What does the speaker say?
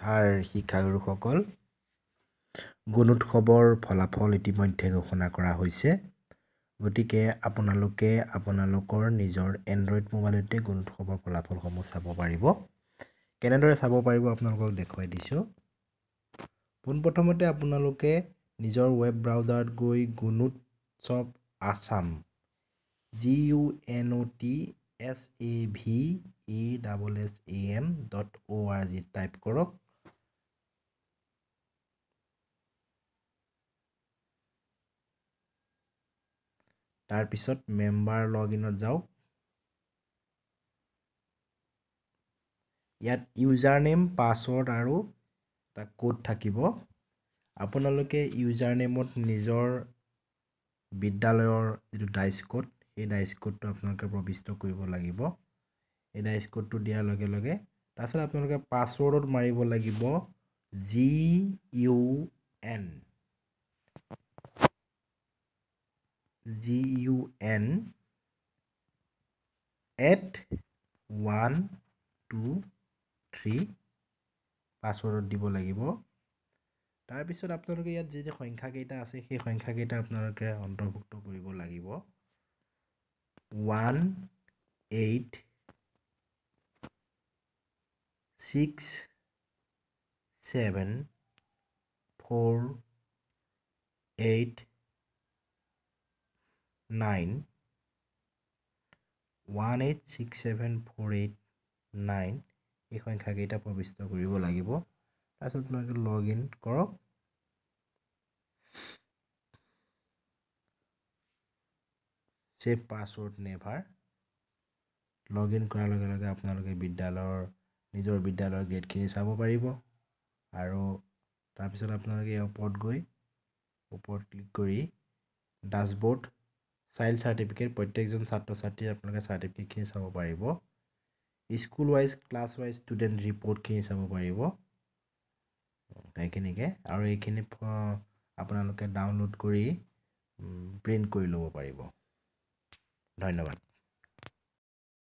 শ্ৰদ্ধাৰ শিক্ষাগুৰুসকল, গুণোৎসৱৰ ফলাফল ইতিমধ্যে ঘোষণা কৰা হৈছে। গতিকে আপোনালোকে আপোনালোকৰ নিজৰ এণ্ড্ৰইড মোবাইলতে গুণোৎসৱৰ ফলাফলসমূহ চাব পাৰিব। কেনেদৰে চাব পাৰিব আপোনালোকক দেখুৱাই দিছোঁ। পোনপ্ৰথমতে আপোনালোকে নিজৰ ৱেব ব্ৰাউজাৰত গৈ Gunotsav Assam gunotsavassam.org type কৰক। তাৰপিছত মেম্বাৰ লগ ইনত যাওক। ইয়াত ইউজাৰ নেম, পাছৱৰ্ড আৰু এটা কোড থাকিব। আপোনালোকে ইউজাৰ নেমত নিজৰ বিদ্যালয়ৰ যিটো ডাইচ কোড, সেই ডাইচ কোডটো আপোনালোকে প্ৰবিষ্ট কৰিব লাগিব। এই ডাইচ কোডটো দিয়াৰ লগে লগে তাৰপিছত আপোনালোকে পাছৱৰ্ডত মাৰিব লাগিব G U N G U N @123 পাছৱৰ্ডত দিব লাগিব। তাৰপিছত আপোনালোকে ইয়াত যি যি সংখ্যাকেইটা আছে সেই সংখ্যাকেইটা আপোনালোকে অন্তৰ্ভুক্ত কৰিব লাগিব। 1 8 6 7 4 8 9 1 8 6 7 4 8 9 এই সংখ্যাকেইটা প্ৰবিষ্ট কৰিব লাগিব। তাৰপিছত আপোনালোকে লগ ইন কৰক। Save password never. Log in কৰাৰ লগে লগে আপোনালোকে নিজৰ বিদ্যালয়ৰ গ্ৰেডখিনি চাব পাৰিব। আৰু তাৰপিছত আপোনালোকে ইয়াৰ ওপৰত গৈ ওপৰত ক্লিক কৰি ডাছবৰ্ড চাইল্ড চাৰ্টিফিকেট, প্ৰত্যেকজন ছাত্ৰ ছাত্ৰীৰ আপোনালোকে চাৰ্টিফিকেটখিনি চাব পাৰিব। School wise, class wise student ৰিপৰ্টখিনি চাব পাৰিব এইখিনিকে। আৰু এইখিনি আপোনালোকে ডাউনলোড কৰি প্ৰিণ্ট কৰি ল'ব পাৰিব। ধন্যবাদ।